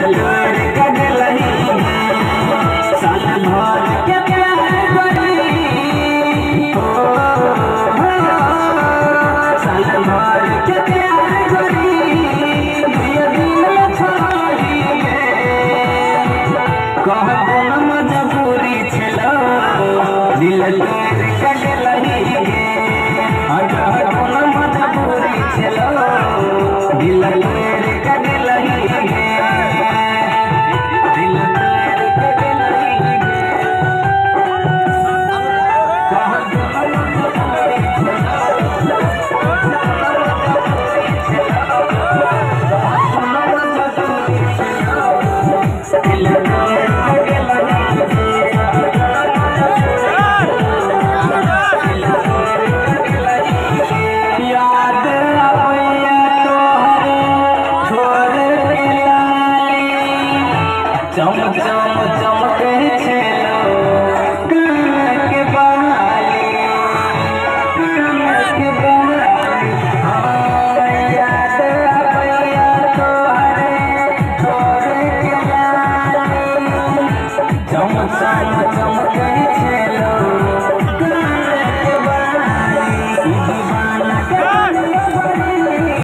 तोड़ के गेलही गे। साल भर के प्यार गोरी, हो, हो, साल भर के प्यार गोरी, दुइये दिन में छोड़लही गे। कह कोन मजबूरी छलो, दिल तोड़ के गेलही गे। कह कोन मजबूरी छलो, दिल तोड़ के गेलही गे। दिल तोड़ के गेलही गे। कह कोन मजबूरी छलो, कोन मजबूरी छलो, दिल तोड़ के गेलही गे। याद आबैया तोहर ठोर के लाली, चम चम चमके।